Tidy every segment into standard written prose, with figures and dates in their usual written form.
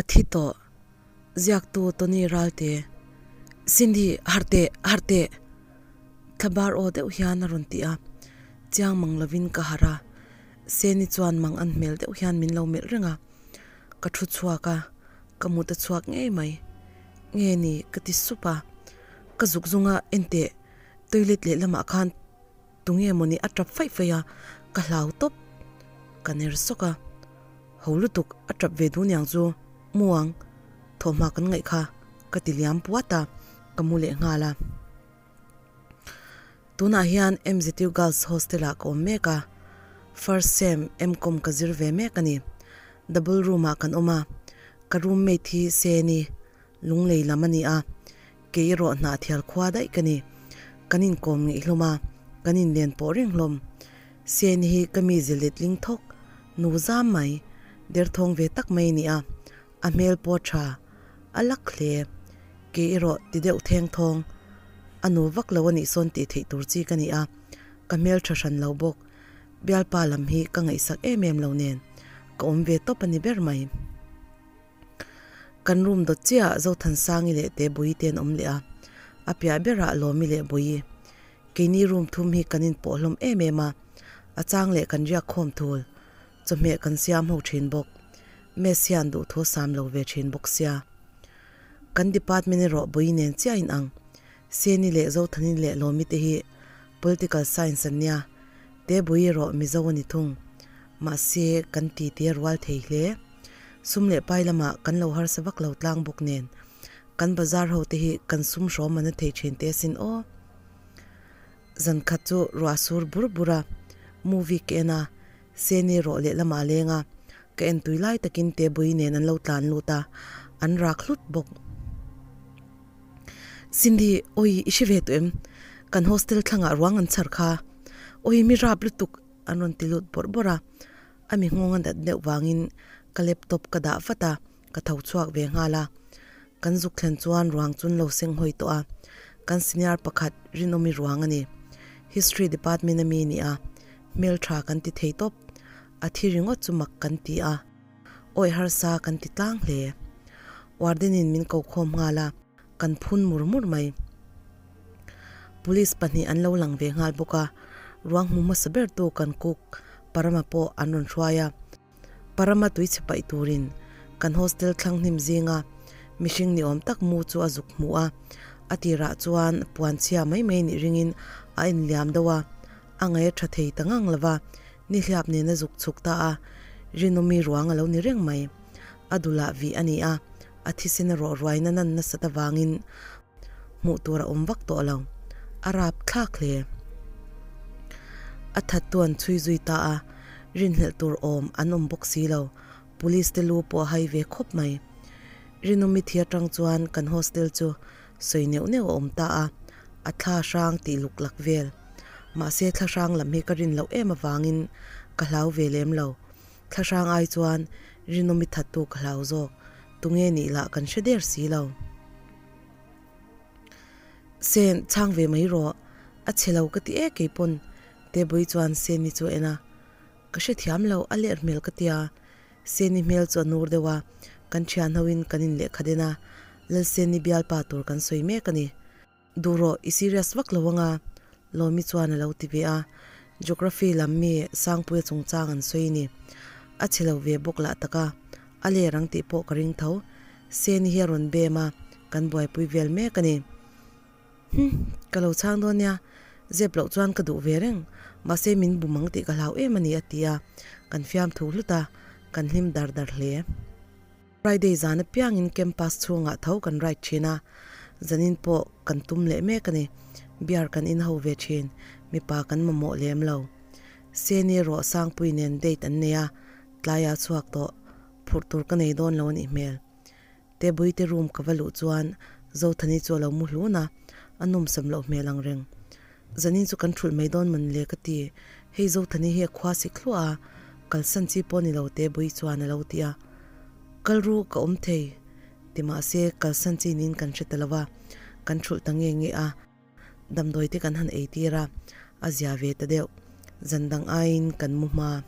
thi tawh. Ziaktu Tony Ralte, Cindy, harh teh, harh teh! Thlabar aw deuh hian a rawn ti a, chiang mang lovin ka harh a. Seni chuan mang an hmel deuh hian min lo melh reng a, ka thu chhuak a, ka mut a chhuak ngei mai. Nge ni ka ti sup a, ka zuk zung a, enteh, toilet lehlamah khan Tunge mawni a tap faih faih a, ka hlau tawp. Ka ner sawk a, Ho lutuk, a tap ve duh niang chu, muang, thawhhma kan ngaih kha, ka ti liam puat a, ka mu leh nghal a. Tunah hian MZU Girls Hostel ah ka awm mek a, first sem M-Com ka zir ve mek a ni. Double room ah kan awm a, ka roommate hi Seni, Lunglei lam a ni a, kei erawh hnah thial khua daih ka ni. Kan inkawm ngeih hlawm a, kan inlen pawh reng hlawm. Seni hi ka mi zilet ling thawk, nu zam mai, derthawng ve tak mai a ni a, a hmel pawh tha, a lak hle. Kei erawh ti deuh theng thawng, a nu vak lo a nih sawn tih theih tur chi ka ni a, ka hmel tha hran lo bawk. Bialpa lam hi ka ngaihsak em em lo nen, ka awm ve tawp a ni ber mai. Kan room dawt chiah ah Zothansangi leh Tebuii te an awm leh a, a piah berah Lawmi leh Buii. Keini room thum hi kan inpawh hlawm em em a, a chang leh kan riak khawm thul, chawhmeh kan siam ho thin bawk. Mess hian duhthu sam lo ve thin bawk sia. Kan department erawh Buii nen chiah in ang. Seni leh Zothani leh Lawmi te hi Political Science an nia, Tebuii erawh Mizo a ni thung. Mahse kan titi a rual thei hle. Sum leh pai lamah kan lo harsa vak lo tlang bawk nen kan bazar ho te hi kan sum hrawm an a thei thin te asin aw. Zan khat chu ruah sur bur bur a, movie ka en a, Seni rawh leh lamah a leng a, ka en tui lai takin Tebui nen an lo tlan lut a, an rak hlut bawk. Cindy, awi i hre ve tawh em? Kan hostel thlangah ruang an chhar kha. Awi mi rap lutuk an rawn ti lut bawrh bawrh a. A mi nghawng a dat deuh vangin ka laptop ka dah vat a, ka tho chhuak ve nghal a. Kan zuk thlen chuan ruang chu an lo seng hawi tawh a, kan senior pakhat rinawmi ruang a ni. History department a mi a ni a, hmeltha kan ti thei tawp. A thi ringawt chu mak kan ti a, awi harsa kan ti tlang hle. Warden in min ko khawm nghal a, kan phun mur mur mai. Police pahnih an lo lang ve nghal bawk a, ruang hmu hmasa ber tu kan cook Parama pawh an rawn hruai a. Parama tui chhe paih turin kan hostel thlang hnim zinga mihring ni awm tak mu chu a zuk hmu a, a tirah chuan puan chhia mai mai nih ringin a inliam deuh a, a ngaih a tha thei ta ngang lova, nihliap nen a zuk chhuk ta a, rinawmi ruang a lo ni reng mai. A dulah vih a ni a, a thisen erawh ruaina nan nasat avangin Hmuh tur a awm vak tawh lo. A rap thlak hle. A that tu an chhui zui ta a, rinhlelh tur awm an awm bawk si lo. Police te lu pawh a hai ve khawp mai. Rinawmi thi atang chuan kan hostel chu sawi neuh neuh a awm ta a, a thla hrang tih luk lak vel. Mahse thla hrang lam hi ka rin loh em avangin ka hlau ve lem lo. Thla hrang ai chuan Rinawmi that tu ka hlau zawk. Tunge nih lah kan hre der si lo. Sen, chhang ve mai rawh. A chhe lo ka ti e keipawn. Tebui chuan Seni chu a en a. Ka hrethiam lo, a ler hmel ka tia. Seni hmel chu a nur deuh a, kan thian hoin kan inlehkha den a, Lalseni bialpa tur kan sawi mek a ni. Duh rawh, i serious vak lo anga, Lawmi chuan a lo ti ve a. Geography lam mi Sangpuia chungchang an sawi ni. A chhe lo ve bawk lah tak a, a ler ang tih pawh ka ring tho. Seni hi a rawn bem a, kan buaipui vel mek a ni. Hm, ka lo chhang dawn nia, zep loh chuan ka duh ve reng, mahse min bum ang tih ka hlau em a ni a ti a, kan fiamthu hlut a, kan hlim dar dar hle. Friday zan apiangin campus chhungah tho kan ride thin a, zanin pawh kan tum leh mek a ni. Beer kan in ho ve thin, mipa kan mamawh lem lo. Seni erawh Sangpui nen date an nei a, tlaiah a chhuak tawh, phurh tur ka nei dawn lo a nih hmel. Tebuite room ka va luh chuan Zothani chu a lo mu hlun a, a nawmsam loh hmel ang reng. Zanin chu kan thulh mai dawn man le ka ti, hei Zothani hi a khua sik hluah a, kalsan chi pawh ni lo Tebui chuan a lo ti a. Kal ru ka awm thei ti mahse kalsan chi niin kan hre ta lo a, kan thulh ta nge nge a, damdawi te kan han ei tir a, a zia ve ta deuh, zan dang aiin kan mu hma.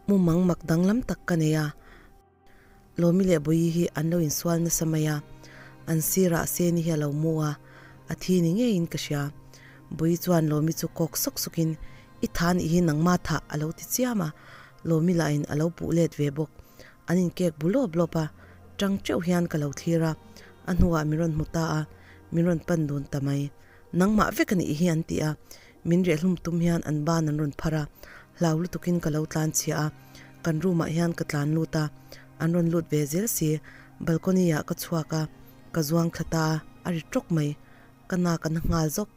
Mumang mak danglam tak ka nei a. Lawmi leh Bawihi hi an lo insual nasa mai a, an sirah Seni hi a lo mu a, a thi ni ngeiin ka hria. Bawihi chuan Lawmi chu kawk sawk sawkin, I tha nih hi nangma thah a lo ti chiam a, Lawmi lahin a lo puh let ve bawk. An inkek bu lawp lawp a, tang teuh hian ka lo thlir a, a hnuah min rawn hmu ta a, min rawn pan dun ta mai. Nangmah vek a nih hi an ti a, min rehhlum tum hian an ban an rawn phar a, hlau lutukin ka lo tlan chhia a, kan room ah hian ka tlan lut a, an rawn lut ve zel si, balcony ah ka chhuak a, ka zuang thla ta a, a ri tawk mai, ka nak a na nghal zawk.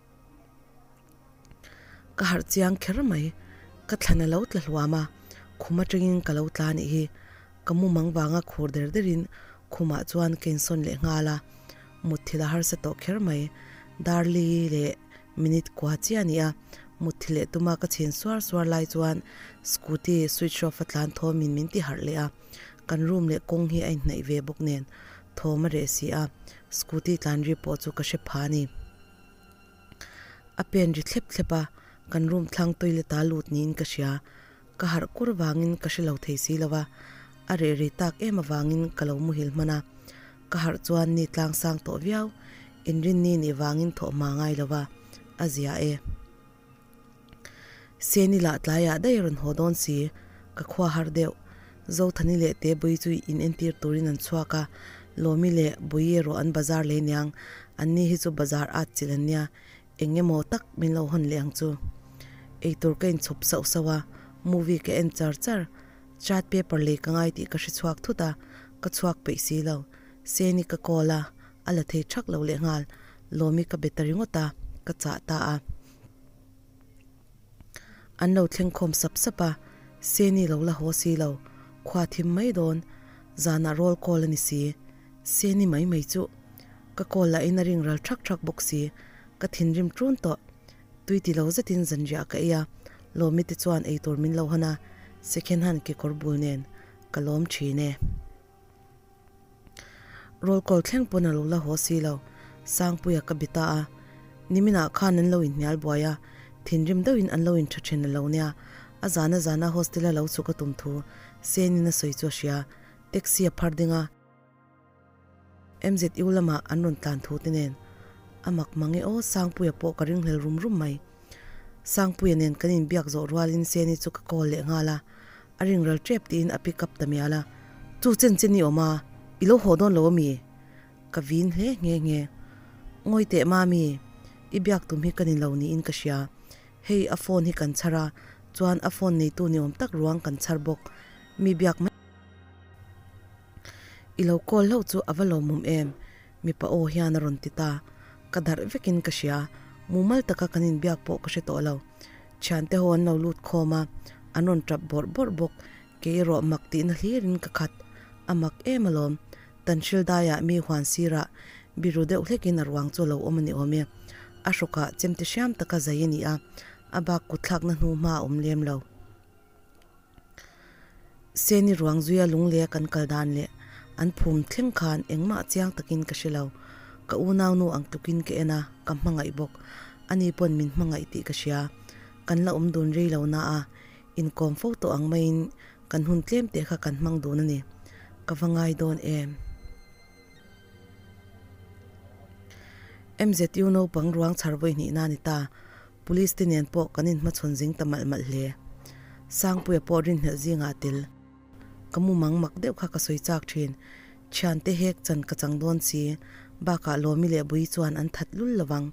Ka harh chiang kher mai, ka thlan a lo tla hluam a, khum atangin ka lo tla anih hi, ka mumang vanga khur der derin khumah chuan ka insawn leh nghal a, mutthilh a harsa tawh kher mai, Darli leh minute kua chiah a ni a, mutthilh leh tuma ka chhin suar suar lai chuan scooty switch off a tlan thawmin min ti harh leh a, kan room leh kawng hi a inhnaih ve bawk nen thawm a reh si a, scooty tlan ri pawh chu ka hre pha a ni. A pen ri thlep thlep a, kan room thlang toilet a lut niin ka hria. Ka harh kur vangin ka hre lo thei si lo va, a reh rei tak em avangin ka lo muhil hman a. Ka harh chuan ni tlang sang tawh viau, inrinni nih vangin thawh hma ngai lo va, a zia e. Seni lah tlaiah daih a rawn haw dawn si, ka khua har deuh. Zothani leh Tebui chu in entir turin an chhuak a, Lawmi leh Bui erawh an bazar leh niang, anni hi chu bazar at chilh an nia, eng emaw tak min lo hawn leh ang chu. Eitur ka inchhawp sauh sauh a, movie ka en char char, chart paper lei ka ngai tih ka hre chhuak thut a, ka chhuak peih si lo. Seni ka call a, a la thei thak lo lehnghal, Lawmi ka be ta ringawt a, ka chah ta a. An lo thleng khawm sap sap a, Seni lo la haw si lo, khua thim mai dawn, zanah roll call a ni si, Seni mai mai chu ka call lahin a ring ral thak thak bawk si, ka thinrim ṭun tawh, tui ti lo zetin zanriah ka ei a, Lawmi te chuan eitur min lo hawn a, second hand kekawr bul nen ka lawm ṭhin e. Roll call thleng pawn a lo la haw si lo, Sangpuia ka be ta a, niminah khan an lo inhnial buai a, thinrim deuhin an lo intha then a lo nia, a zana zana hostel a lo chhuk a tum thu Senin a sawi chu a hria, taxi a phar ding a, MZU lamah an rawn tlan thu te nen a mak mang e aw, Sangpuia pawh ka ringhlel rum rum mai. Sangpuia nen kan inbiak zawh rualin Seni chu ka call leh nghal a, A ring ral tep tiin a pick up ta mial a, Chu chen chen i awm a, i lo haw dawn lo ami? Ka vin hle nghe nghe. Ngawi teh Mami, i biak tum hi ka ni lo niin ka hria. Hei a phone hi kan chhar a, chuan a phone neitu ni awm tak ruang kan chhar bawk. Mi biak mai. I lo call hlauh chu a va lawmawm em? Mipa aw hian a rawn ti ta. Ka darh vekin ka hria. Mumal taka kan inbiak pawh ka hre tawh lo. Thiante ho an lo lut khawm a, an rawn tap bawrh bawrh bawk. Kei erawh mak tihna hlirin ka khat. A mak em alawm. Tanhril daiah mi huan sirah biru deuh hlekin a ruang chu a lo awm a ni awm e. A hrawkah chemte hriam taka zai a ni a, a bak kutthlakna hnu hma a awm lem lo. Seni ruang zuia lungleia kan kal dan leh an phum thleng khan engmah chiang takin ka hre lo. Ka unaunu ang tlukin ka en a, ka hmangaih bawk. Ani pawn min hmangaih tih ka hria. Kan la awm dun rei lo na a, inkawm fo tawh ang maiin kan hun tlem teh kha kan hmang dun a ni. Ka va ngai dawn em? MZU naupang ruang chhar vawi hnihna a ni ta. Police te nen pawh kan inhmachhawn zing ta malh malh hle. Sangpuia pawh rinhlelh zingah a tel. Ka mu mang mak deuh kha ka sawi chak thin. Thiante hek chan ka chang dawn si. Bakah Lawmi leh Bui chuan an that lul lovang.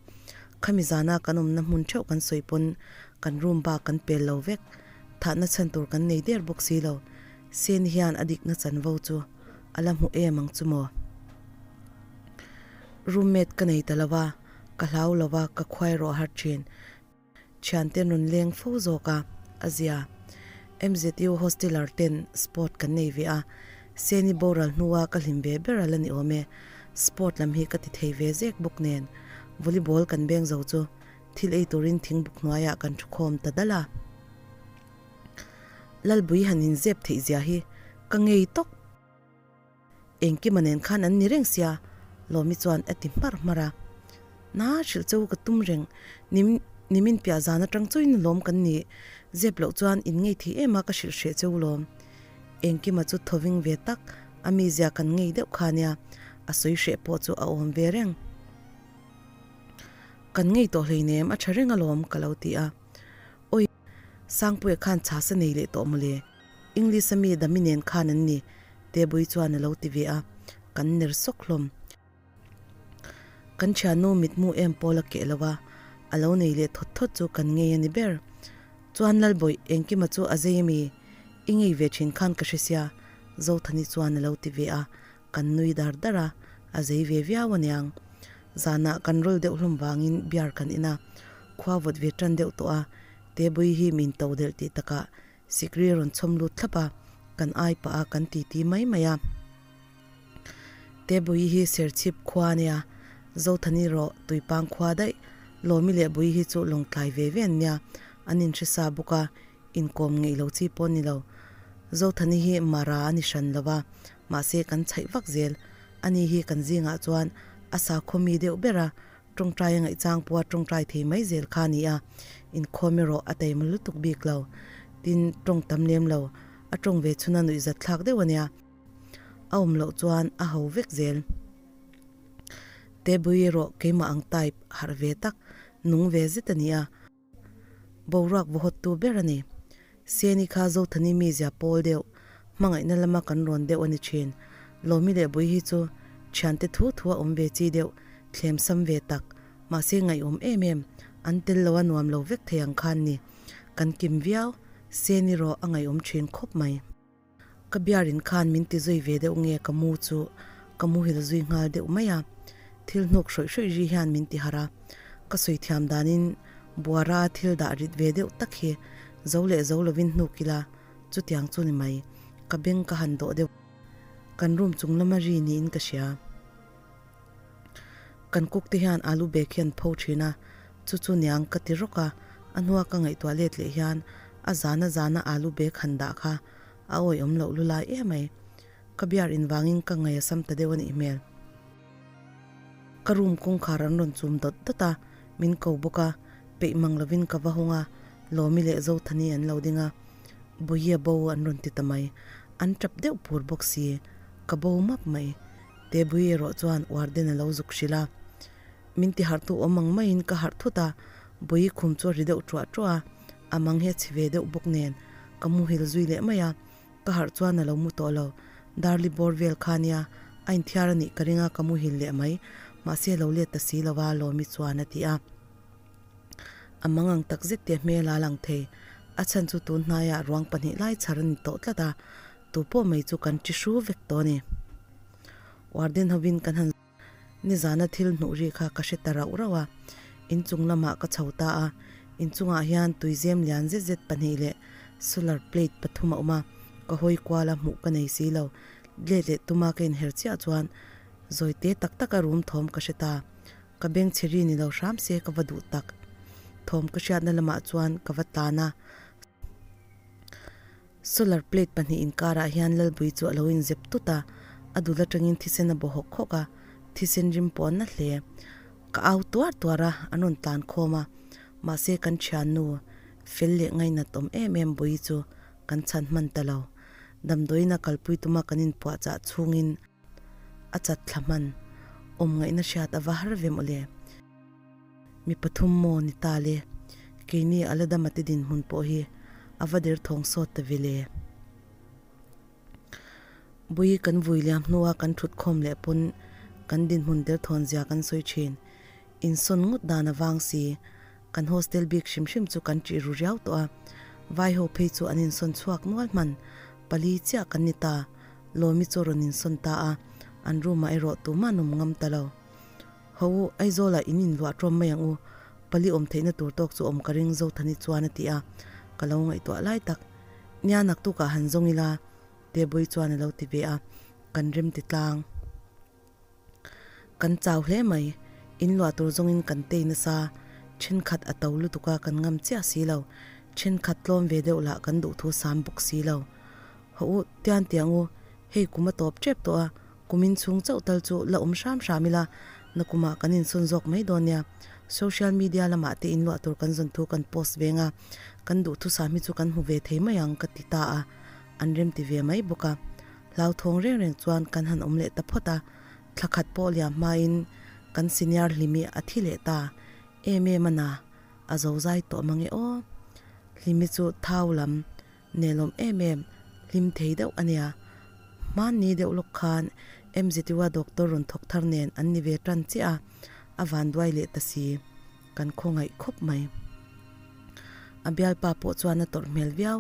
Khami zana kan awmna hmun theuh kan sawi pawn kan room bak kan pel lo vek. Thahna chhan tur kan nei der bawk si lo. Seni hian a dikna chanvo chu a la hmu em ang chu maw? Roommate ka nei ta lo va. Ka hlau lo va, ka khuai rawh har thin. Thiante rawn leng fo zawk a, a zia. MZU hosteler ten sport kan nei ve a, Seni boral hnua ka hlim ve ber a la ni awm e. Sport lam hi ka ti thei ve zek bawk nen, volleyball kan beng zo chu thil ei turin thingbuk hnuaiah kan thu khawm ta dal a. Lalbui han inzep theih zia hi ka ngei tawk. Engkima nen khan an ni reng sia, Lawmi chuan a ti hmar hmar a. Na, hrilh che u ka tum reng, nim, nimin piah zan atang chuin lawm kan ni, zep loh chuan in ngei thei em a ka hrilh hreh che u lawm. Engkima chu thawving ve tak, A mizia kan ngei deuh kha nia, a sawi hreh pawh chu a awm ve reng. Kan ngei tawh hleinem, a tha reng alawm ka lo ti a. Awi, Sangpuia khan chhas a nei leh tawh mawle, English a mi Dami nen khan an ni, Tebui chuan a lo ti ve a, kan ner sawk hlawm. Kan thiannu mitmu em pawl a keh lo a, a lo nei leh thawt thawt chu kan ngei a ni ber. Chuan Lalbawih, engkima chu a zei ami? I ngei ve thin khan ka hre sia, Zothani chuan a lo ti ve a, kan nui dar dar a, a zei ve viau aniang. Zanah kan rawl deuh hlawm vangin beer kan in a, khua vawt ve tan deuh tawh a, Tebui hi min to delh tih takah Sikri a rawn chhawm lut thlap a, kan ai pah a, kan titi mai mai a. Tebui hi Serchhip khua a nia, Zothani rawh Tuipang khua daih, Lawmi leh Bui hi chu lawngtlai ve ve an nia, an inhre sa bawk a, inkawm ngeih lo chi pawh a ni lo. Zothani hi Mara a ni hran lo va, mahse kan chhaih vak zel. Ani hi kan zingah chuan a sakhaw mi deuh ber a, Tawngtai a ngaihchang pawha tawngtai thei mai zel kha a ni a, inkhawm erawh a taima lutuk bik lo. Tin, tawng tam lem lo, a tawng ve chhuna nuihzat thlak deuh a nia. A awm loh chuan a ho vek zel. Tebui erawh keimah ang type harh ve tak, nung ve zet a ni a. Boruak vawhawttu ber a ni. Seni kha Zothani mizia pawl deuh, hmangaihna lama kan rawn deuh a ni thin. Lawmi leh Bui hi chu thiante thu thu a awm ve chi deuh, thlem sam ve tak, mahse ngaihawm em em, an tel lo a nuam lo vek thei ang khan ni. Kan kim viau, Seni rawh a ngaihawm thin khawp mai. Ka biarin khan min ti zui ve deuh nge ka mu chu ka muhil zui nghal deuh mai a, thil hnuk hrawih hrawih ri hian min ti harh a, ka sawi thiam danin buara thil dah rit ve deuh tak hi zo leh zo lovin hnuk ila chutiang chu ni mai, ka beng ka han dawh deuh kan room chung lama ri niin ka hria. Kan cook te hian alu bag hi an pho thin a, chu chu niang ka ti rawk a, a hnua ka ngaihtuah let leh hian a zana zana alu bag han dah kha a awihawm loh lu lai em mai. Ka biar invangin ka ngaih a sam ta deuh a nih hmel. Ka room kawngkhar an rawn chum dawt dawt a, min ko bawk a, peih mang lovin ka va hawng a, Lawmi leh Zothani an lo ding a, Bawihia bo an rawn ti ta mai, an tap deuh pur bawk si, ka bo map mai. Tebui erawh chuan warden a lo zuk hrilh a, Min ti harh tu awm ang maiin ka harh thut a, Bawii khum chu a ri deuh ṭuah ṭuah a, a mang hi a chhe ve deuh bawk nen ka muhil zui leh mai a, ka harh chuan a lo mu tawh lo, Darli bawr vel kha nia, a inthiar a nih ka ring a ka muhil leh mai, mahse a lo let ta si lo a, Lawmi chuan a ti a. A mang ang tak zet te hmel a lang thei, a chhan chu tun hnaiah ruang pahnih lai chhar a ni tawh tlat a, Tu pawh mai chu kan ṭi hru vek tawh a ni. Warden hovin kan han nizana thil hnuh ri kha ka hre ta rauh rauh a, inchung lamah ka chho ta a, inchungah hian tuizem lian zet zet pahnih leh solar plate pathum a awm a, ka hawi kual a hmuh ka nei si lo, let leh tuma ka inher chiah chuan zawite tak taka rum thawm ka hre ta, ka beng chhe ri ni lo hram se ka va duh tak. Thawm ka hriatna lamah chuan ka va tlan a. Solar plate pahnih inkarah hian Lalbui chu a lo inzep tut a, a dul atangin thisen a baw hawk hawk a, thisen rim pawh an na hle. Ka au tuar tuar a, an rawn tlan khawm a, mahse kan thiannu fel leh ngainat awm em em Bui chu kan chhan hman ta lo. Damdawiin a kalpui tuma kan inpuahchah chhungin a chat thla hman awm ngaihna hriat a va har ve mawle. Mi pathum maw ni ta le, keini a la dam a te dinhmun pawh hi a va der thawng sawt ta ve le. Bui kan vui liam hnua kan thut khawm leh pawn kan dinhmun der thawn zia kan sawi thin. Insawn ngawt dan a vang si, kan hostel bik hrim hrim chu kan ṭih ru riau tawh a, vai ho phei chu an insawn chhuak nual hman, pali chiah kan ni ta, Lawmi chu rawn insawn ta a, an room ah erawh tumah an awm ngam ta lo. Ho u, Aizawl ah in inluah ṭawm mai ang u, pali awm theihna tur tawk chu awm ka ring Zothani chuan a ti a, ka lo ngaihtuah lai tak. Nia naktuk ah han zawng ila, Tebui chuan a lo ti ve a, kan rem ti tlang. Kan chau hle mai, inluah tur zawngin kan tei nasa, thenkhat a to lutuk a kan ngam chiah si lo, thenkhat tlawm ve deuh lah kan duhthu sam bawk si lo. Hawh u, tian tiang u, hei kum a tawp tep tawh a, kumin chhung chauh tal chu la awm hram hram ila, nakumah kan insawn zawk mai dawn nia. Social media lamah te inluah tur kan zawn thu kan post veng a, kan duhthusam hi chu kan hmu ve thei mai ang ka ti ta a, an rem ti ve mai bawk a. Hlauthawng reng reng chuan kan han awm leh ta phawt a, thla khat pawh liam hmain kan senior Hlimi a thi leh ta em em a na, a zo zai tawh mang e aw. Hlimi chu thau lam nelawm em em, hlim thei deuh a nia. Hmanni deuh lawk khan MZU-a doctor rawn thawk thar nen an ni ve tan chiah a, a vanduai leh ta si. Kan khawngaih khawp mai. A bialpa pawh chuan a tawrh hmel viau.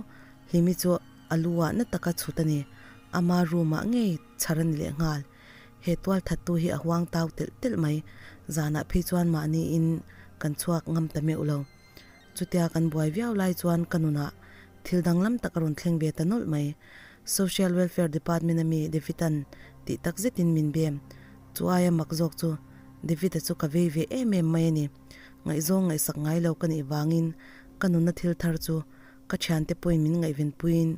Hlimi chu a lu ah na taka chhut a ni. Ama room ah ngei chhar a ni leh nghal. He tual thattu hi a huang tau telh telh mai. Zanah phei chuan mahni in kan chhuak ngam ta meuh lo. Chutia kan buai viau lai chuan ka nunah thil danglam tak a rawn thleng ve ta nawlh mai. Social Welfare Department a mi David-a'n tih tak zetin min bem. Chu aia mak zawk chu David-a chu ka vei ve em em mai a ni. Ngaihzawng ngaihsak ngai lo ka nih vangin ka nunna thil thar chu ka thiante pawhin min ngaihvenpuiin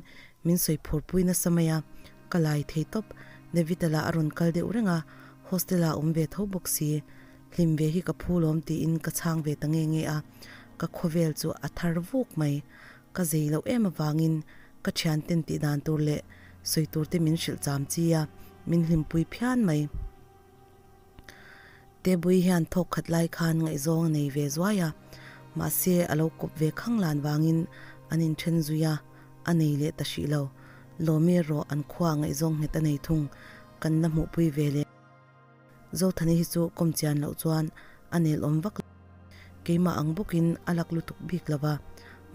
min sawi phurpui nasa mai a, ka lai thei tawp. David-a lah a rawn kal deuh reng a, hostel-ah a awm ve tho bawk si. Hlim ve hi ka phu lawm tiin ka chhang ve ta nge nge a, ka khawvel chu a thar vuk mai. Ka zei loh em avangin ka thianten tih dan tur leh sawi tur te min hrilh cham chi a, min hlimpui phian mai. Tebui hian thawk khat lai khan ngaihzawng a nei ve zuai a, mahse a lo kawp ve khang lan vangin an inthen zui a, a nei leh ta hrih lo. Lawmi erawh an khua ngaihzawng nghet a nei thung, kan la hmuhpui ve leh. Zothani hi chu kawm chian loh chuan a nel awm vak lo. Keimah ang bawkin a lak lutuk bik lo va,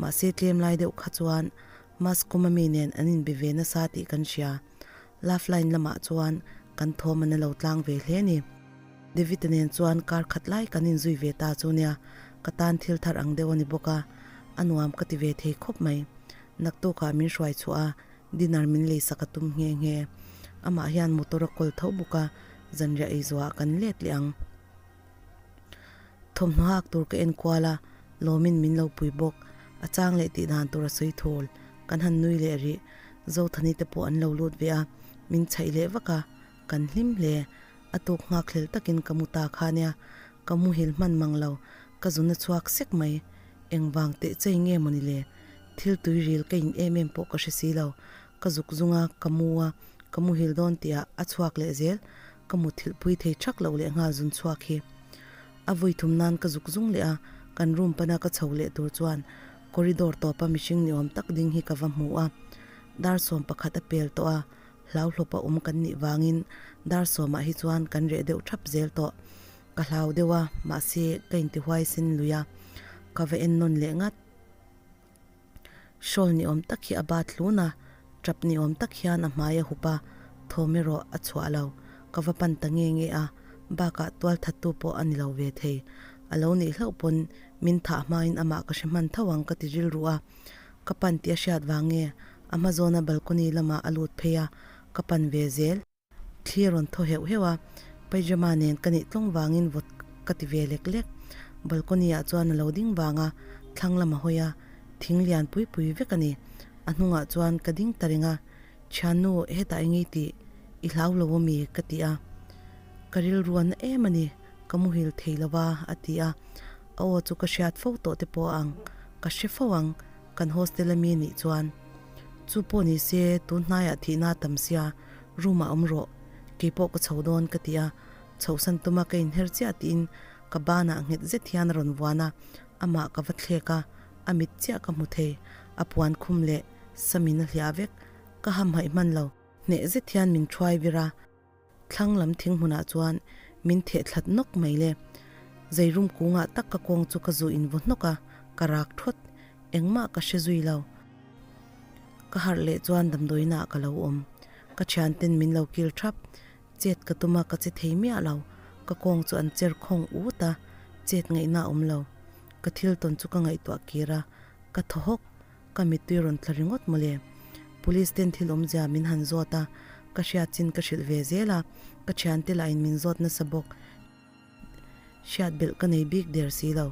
mahse tlem lai deuh kha chuan Mass kawm ami nen an inbe ve nasa tih kan hria. Love line lamah chuan kan thawm an lo tlang ve hle a ni. David-a nen chuan kar khat lai kan inzui ve ta chu nia, ka tan thil thar ang deuh a ni bawk a, a nuam ka ti ve thei khawp mai. Naktukah min hruai chhuah a, Dinner min leisak a tum nghe nghe. Amah hian motor a kawl tho bawk a, zanriah eizuah kan let leh ang. Thawmhnaw hak tur ka en kual a, lawmin min lo pui bawk. A chang leh tih dan tur a sawi thawl. Kan han nui leh rih. Zothani te pawh an lo lut ve a, min chhaih leh vak a, kan hlim hle. A tuk nghak hlel takin ka mu ta kha nia, ka muhil hman mang lo, ka zun a chhuak sek mai. Engvang teh chei nge mawni le? Thil tui ril ka in em em pawh ka hre si lo. Ka zuk zung a, ka mu a, ka muhil dawn tihah a chhuak leh zel. Ka muthilh pui thei thak loh leh nghal zun chhuak hi. A vui thum nan ka zuk zung leh a, kan room pana ka chho leh tur chuan corridor tawpa mihring ni awm tak ding hi ka va hmu a. Dar 11 a pel tawh a, hlauhlawpa awm kan nih vangin dar sawmah hi chuan kan reh deuh thap zel tawh. Ka hlau deuh a, mahse ka intihuai sen lui a, ka va en nawn leh ngat. Shawl ni awm tak hi a bat hlun a, tap ni awm tak hian a hmai a hup a, thawm erawh a chhuah lo. Ka va pan ta nge nge a, bakah tual thattu pawh a ni lo ve thei. A lo nih hlauh pawn min thah hmain amah ka hre hman tho ang ka ti rilru a. Ka pan tih a hriat vang nge a hma zawna balcony lamah a lut phei a, ka pan ve zel. Thli a rawn thaw heuh heuh a, pyjama nen ka nih tlawng vangin vawt ka ti ve lek lek. Balcony ah chuan a lo ding vang a, thlang lam a hawi a, thing lian pui pui vek a ni. A hnungah chuan ka ding ta reng a, Thiannu, hetah eng i tih? I hlau lo ami? ka ti a. Ka rilru a na em a ni, ka muhil thei lo va, a ti a. A aw chu ka hriat fo tawh te pawh ang, ka hre fo ang, kan hostel ami nih chuan. Chu pawh ni se, tun hnaiah thihna a tam sia, Room ah awm rawh, keipawh ka chho dawn ka ti a, chhohsan tuma ka inher chiah tiin ka banah nghet zet hian a rawn vuan a, amah ka va thlek a, a mit chiah ka hmu thei, a puan khum leh samin a hliah vek, ka hamhaih hman lo, hneh zet hian min thuai vir a, thlang lam thing hmunah chuan min theh thlat nawk mai le, zeirum kungah tak ka kawng chu ka zu in vaw hnawk a, ka rak thawt, engmah ka hre zui lo. Ka harh leh chuan damdawiin ah ka lo awm. Ka thianten min lo kil thap. Chet ka tum a ka che thei miah lo. Ka kawng chu an cher khawng ut a, chet ngaihna a awm lo. Ka thil tawn chu ka ngaihtuah kir a, ka thaw hawk. Ka mittui rawn tla ringawt mawle. Police ten thil awmzia min han zawt a, ka hriat chin ka hrilh ve zel a, ka thiante lah in min zawt nasa bawk. Hriat belh ka nei bik der si lo,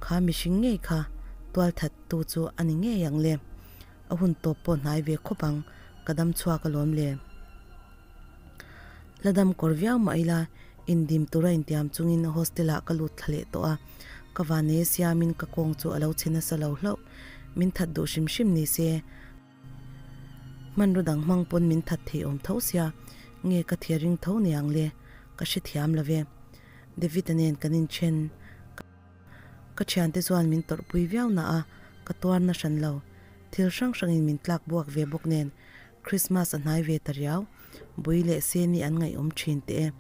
kha mihring ngei kha tual that tu chu a ni ngei ang le. A hun tawp pawh hnai ve khawp ang, ka dam chhuak alawm le. La dam kawr viau mah ila, indim tura intiam chungin hostel ah ka lut thla leh tawh a, ka vanei siamin ka kawng chu a lo chhe nasa lo hlauh, min that duh hrim hrim ni se. Hmanraw dang hmang pawn min that thei awm tho sia, nge ka thia ring tho niang le, ka hrethiam lo ve. David-a nen kan inthen. Ka thiante chuan min tawrhpui viau na a, ka tuar na hran lo. Thil hrang hrangin min tlak buak ve bawk nen, Christmas a hnai ve ta riau, bui leh seni an ngaihawm thin teh e.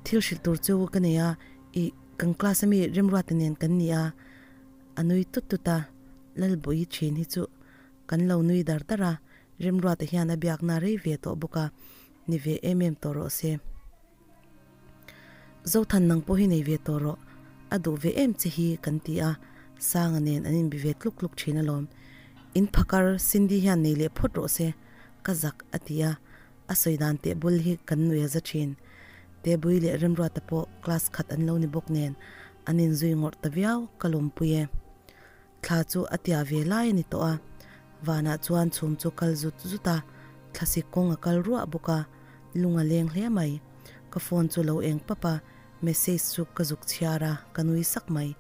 Thil hrilh tur chu ka nei a, ih, kan class ami Remruata nen kan ni a, a nui tut tut a, Lalbawi thin hi chu kan lo nui dar dar a, Remruata hian a biakna rei ve tawh bawk a, ni ve em em tawh rawh se. Zothan nang pawh hi nei ve tawh rawh, a duh ve em che hi kan ti a, Sanga nen an inbi ve tluk tluk thin alawm. In phakar Cindy hian nei leh phawt rawh se, ka zak a ti a, a sawi dan teh bul hi kan nui a za thin. Tebui leh Remruata pawh class khat an lo ni bawk nen an inzui ngawrh ta viau ka lawmpui e. Thla chu a tia ve lai a ni tawh a, vanah chuan chhum chu kal zut zut a, thlasik kawng a kal ruah bawk a, lung a leng hle mai. Ka phone chu lo eng pap a, message chu ka zuk chhiar a, ka nui sak mai.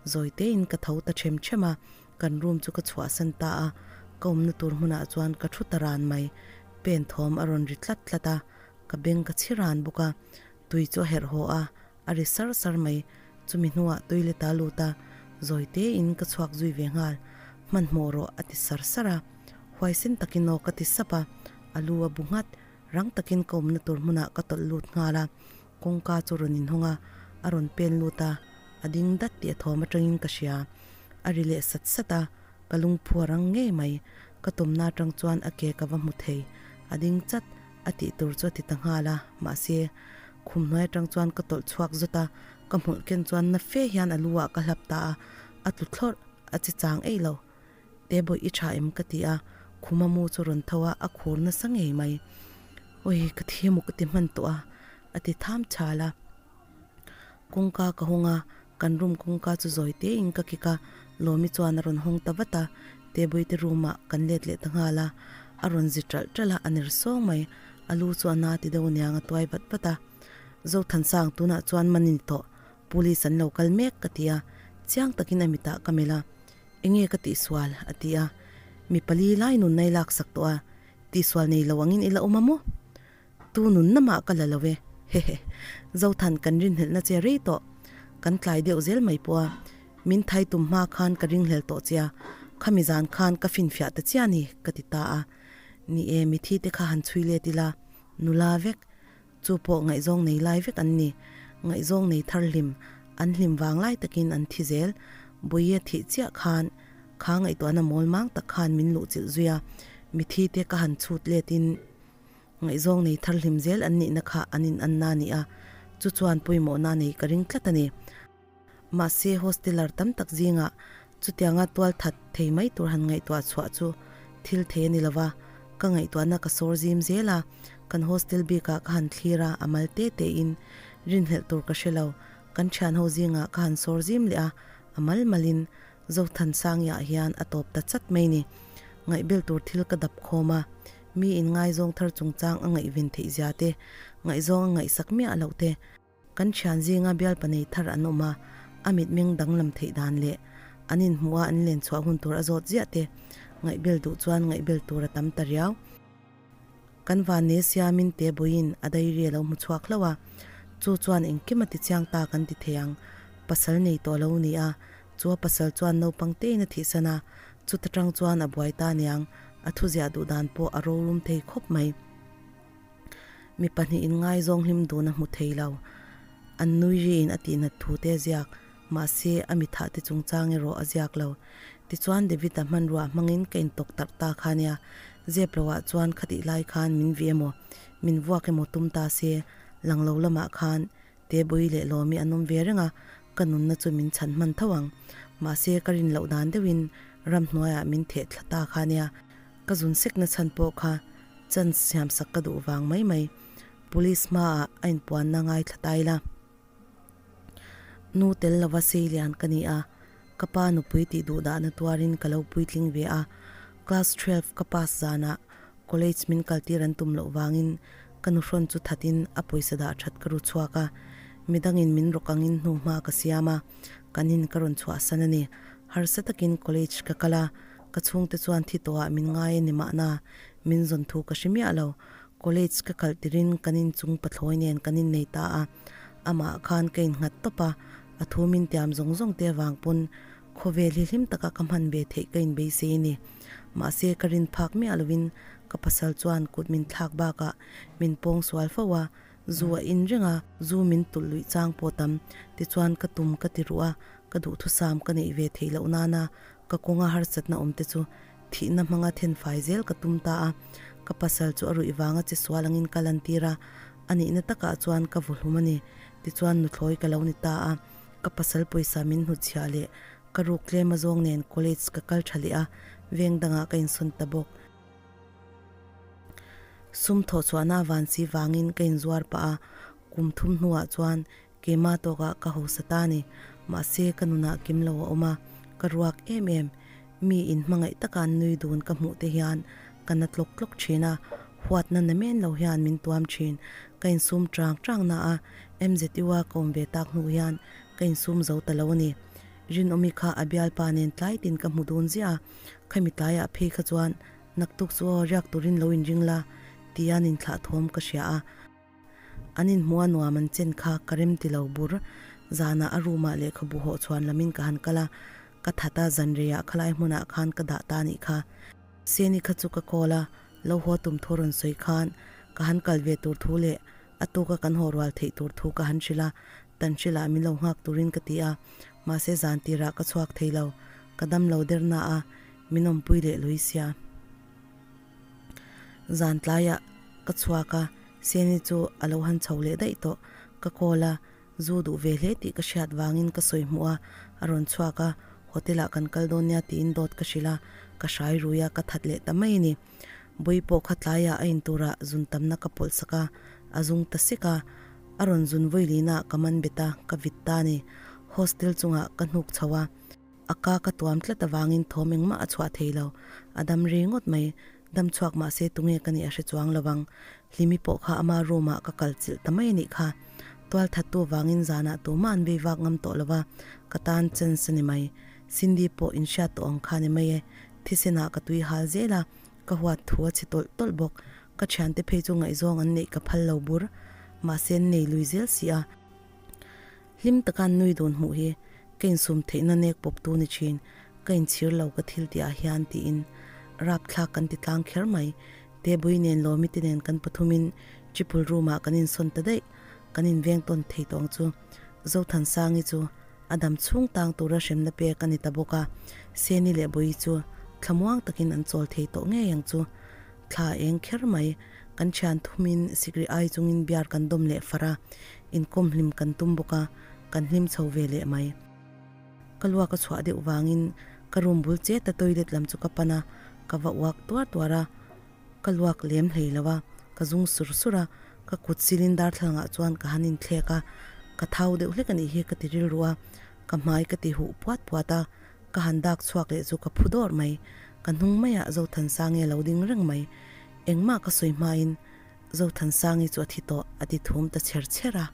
Zawi tein ka tho ta them them a, kan room chu ka chhuahsan ta a, ka awmna tur hmunah chuan ka thu ta ran mai. Pen thawm a rawn ri tlat tlat a, ka beng ka chhi ran bawk a, tui chu a herh haw a, a ri sar sar mai. Chumi hnuah toilet a lut a, zawi tein ka chhuak zui ve nghal. Hmanhmawh rawh a ti sar sar a, huaisen takin aw ka ti sap a, a lu a bu nghat. Rang takin ka awmna tur hmunah ka tawlh lut nghal a, kawngka chu rawn inhawng a, a rawn pen lut a, a ding dat tih a thawm atangin ka hria. A ri leh sat sat a, ka lungphu a rang ngei mai. Ka tawmna atang chuan a ke ka va hmu thei. A ding chat a tih tur chu a ti ta nghal a, mahse, Khum hnuai atang chuan ka tawlh chhuak zawt a, ka hmulh ken chuan na fe hian a lu ah ka hlap ta a, a tlu thlawrh, a chi chang eih lo. Te bawih i tha em ka ti a, khuma mu chu rawn tho a, a khur nasa ngei mai. Ui, ka thi emaw ka ti hman tawh a, a ti tham chhal a. Kawngka ka hawng a, kan room kawngka chu zawi tein ka kik a, Lawmi chuan a rawn hawng ta vat a, Tebuite room ah kan let leh ta nghal a, a rawn zi ṭalh ṭalh a, a ner sawng mai. A lu chu a na ti deuh aniang a tuai vat vat a. Zothansang tunah chuan man i ni tawh, police an lo kal mek ka ti a, chiang takin a mitah ka melh a, Enge ka tihsual? a ti a, Mi pali lai nun nai laksak tawh a, tihsual nei lo angin i la awm a maw? Tu nun namah ka la lo e, hehe. Zothan kan rinhlelhna che rei tawh, kan tlai deuh zel mai pawh a, min thai tum hma khan ka ringhlel tawh che a, khami zan khan ka finfiah ta chiah a ni, ka ti ta a. Ni e, mithi te kha han chhui let ila, nula vek, chu pawh ngaihzawng nei lai vek an ni. Ngaihzawng nei thar hlim, an hlim vang lai takin an thi zel. Buia thih chiah khan, kha ngaihtuahna mawl mang tak khan min luhchilh zui a, mithi te ka han chhut letin, Ngaihzawng nei thar hlim zel an nihna kha an in anna a ni a, chu chuan pawimawhna a nei ka ring tlat a ni. Mahse, hosteler tam tak zingah chutianga tual that thei mai tur han ngaihtuah chhuah chu thil thei a ni lova, ka ngaihtuahna ka sawr zim zel a, kan hostel bikah ka han thlir a, a mal te tein rinhlelh tur ka hre lo, kan thian ho zingah ka han sawr zim leh a, a mal malin Zothansangiah hian a tawp ta chat mai ni. Ngaihbel tur thil ka dap khawm a, mi in ngaizawng thar chungchang a ngaihven theih zia te, ngaihzawng a ngaihsak miah loh te, kan thian zinga bialpa nei thar an awm a, a mitmeng danglam theih dan leh an inhmuh a an len chhuah hun tur a zawt ziah te, ngaihbel duh chuan ngaihbel tur a tam ta riau. Kan van ne siamin te buiin a diary a lo hmu chhuak hlauh a, chu chuan engkim a ti chiang ta kan ti thei ang. Pasal nei tawh lo ni a, chu a pasal chuan naupang tein a thihsan a, chuta tang chuan a buai ta aniang, a thuziah duh dan pawh a rorum thei khawp mai. Mi pahnih in ngaizawng hlim dun a hmu thei lo. An nui riin a tihnat thu te a ziak, mahse a mi thah te chungchang erawh a ziak lo. Tichuan David-a hmanrua hmangin ka intawk tarh ta kha nia, zep loah chuan khatih lai khan min vi emaw, min vuak emaw tum ta se, lang lo lamah khan Tebui leh Lawmi an awm ve reng a, ka nunna chu min chhan hman tho ang. Mahse ka rin loh dan deuhin ramhnuaiah min theh thla ta kha nia, ka zun sekna chhan pawh kha chance siamsak ka duh vang mai mai. Police hmaah a inpuanna ngaithla ta ila. Nu tel lova seilian ka ni a, ka pa nupui tih duh dahna tuarin ka lo puitling ve a, class 12 ka pass zanah college min kaltir an tum loh vangin ka nuhrawn chu thatin a pawisa dah that ka ru chhuak a, midangin min rawk angin hnu hma ka siam a, kan in ka rawn chhuahsan a ni. Harsa takin college ka kal a, ka chhungte chuan thi tawhah min ngai a ni mahna. Min zawn thu ka hre miah lo. College ka kal tirin kan inchung pathlawi nen kan innei ta a, amah khan ka innghat tawp a, a thu min tiam zawng zawng te avang pawn khawvel hi hlim taka ka hman ve theih ka inbeisei a ni. Mahse ka rin phak miah lovin ka pasal chuan kut min thlak bakah min pawng sual fo a, zu a in reng a, zu min tulh luih chang pawh tam tichuan ka tum ka ti ruh a, ka duhthusam ka neih ve theih loh nana ka kawnga harsatna awm te chu Thihna hmanga thenfai zel ka tum ta a, ka pasal chu a ruih vanga che sual angin ka lantir a, a nihna takah chuan ka vuhlum a ni. Tichuan nuthlawi ka lo ni ta a, ka pasal pawisa min hnutchhiah leh ka ruk tlem azawng nen college ka kal tha leh a, veng dangah ka insawn ta bawk. Sum thawhchhuahna van si vangin ka inzuar pah a, kum thum hnuah chuan Keimah tawkah ka hausa ta ni. Mahse, ka nunah kim lo a awm a, ka ruak em em. Mi in hmangaih taka an nui dun ka hmuh te hian ka na tlawk tlawk thin a, huatna na men lo hian min tuam thin. Ka insum chang chang na a, MZU a ka awm ve tak hnu hian ka insum zo ta lo a ni. Rinawmi kha a bialpa nen tlai tin ka hmu dun ziah a, khami tlaiah phei kha chuan naktuk chu aw riak turin lo inring la tia an inthlah thawm ka hria a. An inhmuh a nuam an chen kha ka rem ti lo bur. Zanah a room ah lehkhabu hawh chhuan lamin ka han kal a, ka that a zanreiah khalai hmunah khan ka dah ta nih kha. Seni kha chu ka call a, lo haw tum thu rawn sawi khan ka han kal ve tur thu leh a tuka kan haw rual theih tur thu ka han hrilh a, tan hrilah min lo nghak turin ka ti a, mahse zan tirah ka chhuak thei lo, ka dam lo der na a, min awmpui leh lui sia. Zan tlaiah ka chhuak a, Seni chu a lo han chho leh daih tawh. Ka call a, zu duh ve hle tih ka hriat vangin ka sawi hmuh a, a rawn chhuak a, hotel ah kan kal dawn nia tiin dawt ka hrilh a, ka hrai rui a, ka that leh ta mai a ni. Bawi pawh kha tlaiah a inturah zun tamna ka pawlh sak a, a zung ta sek a, a rawn zun vawi lina ka man bet a, ka vit ta a ni. Hostel chungah ka hnuk chho a. A ka ka tuam tlat avangin thawm engmah a chhuah thei lo. A dam ri ngawt mai. Dam chhuak mah se tunge ka nih a hre chuang lo ang. Hlimi pawh kha ama room ah ka kal chilh ta mai a nih kha. Tual thattu vangin zanah tumah an vei vak ngam tawh lo va, ka tan chance a ni mai. Cindy pawh inhriat tawh ang kha a ni mai e. Thisen ah ka tui hal zel a, ka huat thu a chhe tawlh tawlh bawk. Ka thiante phei chu ngaihzawng an neih ka phal lo bur. Mahse an nei lui zel si a. Hlim taka an nui dun hmuh hi ka insum theihna nek pawp tu ni thin, ka inchhir lo ka thil tih ah hian tiin rapthlak kan ti tlang kher mai. Tebui nen Lawmi te nen kan pathumin triple room ah kan insawn ta daih, kan inveng tawn thei tawng chu Zothansangi chu a dam chhung tang tura hremna pek a ni ta bawk a, Seni leh Bawi chu thlamuang takin an chawl thei tawh ngei ang chu. Thla eng kher mai, kan thian thumin sikri ai chungin biar kan dawm leh far a, inkawm hlim kan tum bawk a, kan hlim chho ve leh mai. Ka luak a chhuah deuh vangin ka room bul chet a toilet lam chu ka pan a, ka va uak tuar tuar a, ka luak lem hlei lo a, ka zung sur sur a, ka kut silin darthlalangah chuan ka han inthlek a, ka thau deuh hlek a nih hi ka ti rilru a, ka hmai ka ti huh puat puat a, Ka han dak chhuak leh chu ka phu dawr mai. Ka hnung maiah Zothansangi a lo ding reng mai. Engmah ka sawi hmain Zothansangi chu a thi tawh a ti thum ta chher chher a.